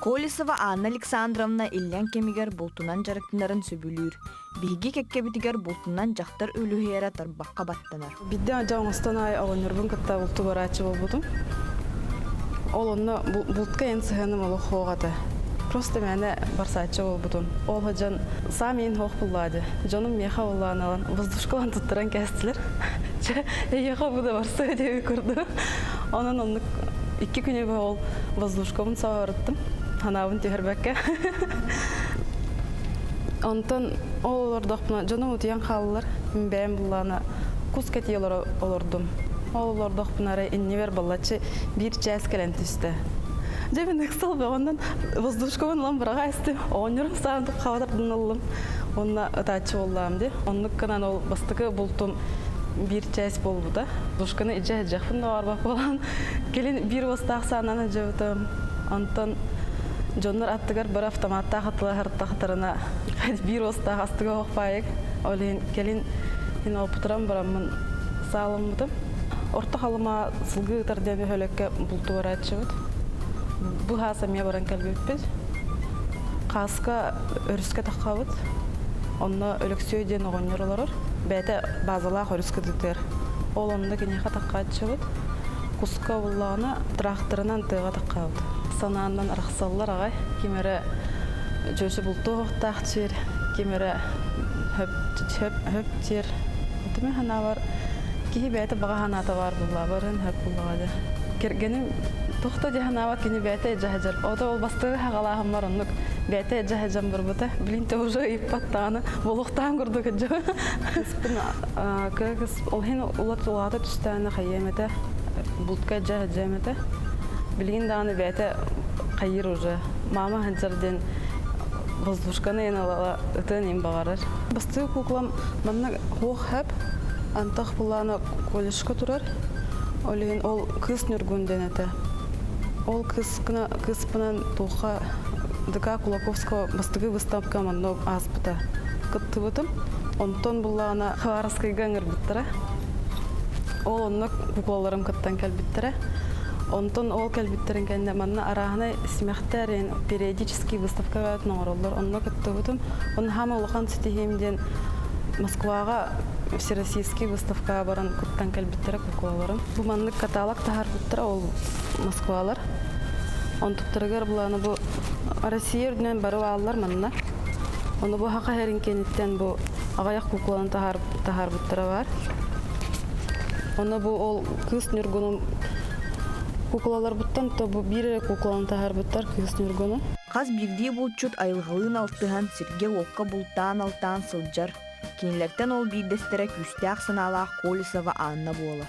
Колесова Анна Александровна иллэҥ кэмигэр бултунан дьарыктанарын сөбүлүүр. Биһиги кэккэбитигэр бултунан дьахтар үлүһүйэрэ тарбахха баттанар. Биирдэ дьэ оҥостон аайы оҕонньорбун кытта булту барааччы буолбутум. Ол онно бултка эн сыһыаным олох суох этэ. Просто мээнэ барсааччы буолбутум. Ол сылдьан саам иин суох буллаа дии. Дьонум миэхэ буллаан ылан воздушкалаан туттаран кээстилэр. Чэ, эйиэхэ бу да барсыа диэбит курдук. Онон оннук икки күнү быһа ол воздушкабын саҕарыттым. Ханаабын түһэрбэккэ. Онтон ол олордохпуна дьонум утуйан хааллылар. Мин бэйэм буллаана кус кэтии олордум. Ол олордохпуна эрэ иннибэр баллаччы биир чээс кэлэн түстэ. Дьэ мин ыксал бөҕөннөн воздушкабын ылан быраҕа истим. Оҕонньорум саан хаба тардан ыллым. Онно ытааччы буоллаам дии. Оннук гынан ол бастакы бултум биир чээс буолбута. Душканы илдьэ сылдьыахпын да баҕарбат буолан, кэлин биир уостаах саанан сылдьыбытым. Онтон дьоннор аттыгар бары автоматтаах атылаһар биир уостаах астыга оһох Ол иһин кэлин мин опутуран бараммын сааламмытым. Орто Халыма сылгы ыытар диэн бөһүөлэккэ бултуу барааччыбыт. Бу хаас эмиэ баран кэлбиппит. Хааска өрүскэ таххабыт. Онно Өлөксөй диэн оҕонньор олорор. Бэйэтэ базалаах өрүс кытыытыгар. Ол онно киниэхэ таххааччыбыт. Куска буллаҕына тракторынан тыаҕа таххабыт. Санааннан арахсаллар аҕай. Ким эрэ дьүөсү бултуохтаах сир, ким эрэ хөп хөп хөп сир. Түмэ санаабар киһи бэйэтэ баҕа санаата баар буллаа барын хөп буллаҕа дьэ. Кэргэним Тохто дии санаабат кини бэйэтэ илдьэ сылдьар. Ото ол бастакы хаҕалааһыммар оннук бэйэтэ илдьэ сылдьан барбыта. Билин те уже ыйыппат даҕаны буолуохтаан курдук илдьэ. Кыыспын кыра кыс ол иһин улат улаата түстээнэ хайыам этэ. Бултка илдьэ сылдьыам этэ. Билигин даҕаны бэйэтэ хайыыр уже. Мама сылдьар диэн воздушканы эн ала ытыан им баҕарар. Бастакы куклам манна хуох хэп антах булаана колледжка турар. Ол иһин ол кыыс Ньургун диэн этэ. Ол кыыскына кыыспынан туохха ДК Кулаковского бастакы выставка манна ааспыта. Кыттыбытым. Онтон буллаҕына Хабаровскайга ыҥырбыттара. Ол онно куклаларым кыттан кэлбиттэрэ. Онтон ол кэлбиттэрин кэннэ манна арааһынай симэхтэр периодический выставка баатын оҥороллор. Онно кыттыбытым. Онно хаама улахан ситиһиим диэн Москваҕа Всероссийский выставкаҕа баран кыттан кэлбиттэрэ куклаларым. Бу маннык каталог таһаарбыттара ол Москвалар. Онтуктарыгар булааны бу Россия үрдүнэн бары бааллар манна. Ону бу хаха хэрин кэнниттэн бу аҕыйах кукланы таһаарбыттара бар. Ону бу ол кыыс Ньургунун куклаларбыттан то бу биир эрэ кукланы таһаарбыттар кыыс Ньургуну. Хас биирдии булчут айылҕалыын алтыһан, сиргэ-уокка бултаан-алтаан сылдьар. Кинилэртэн ол биирдэстэрэ күүстээх санаалаах Колесова Анна буолар.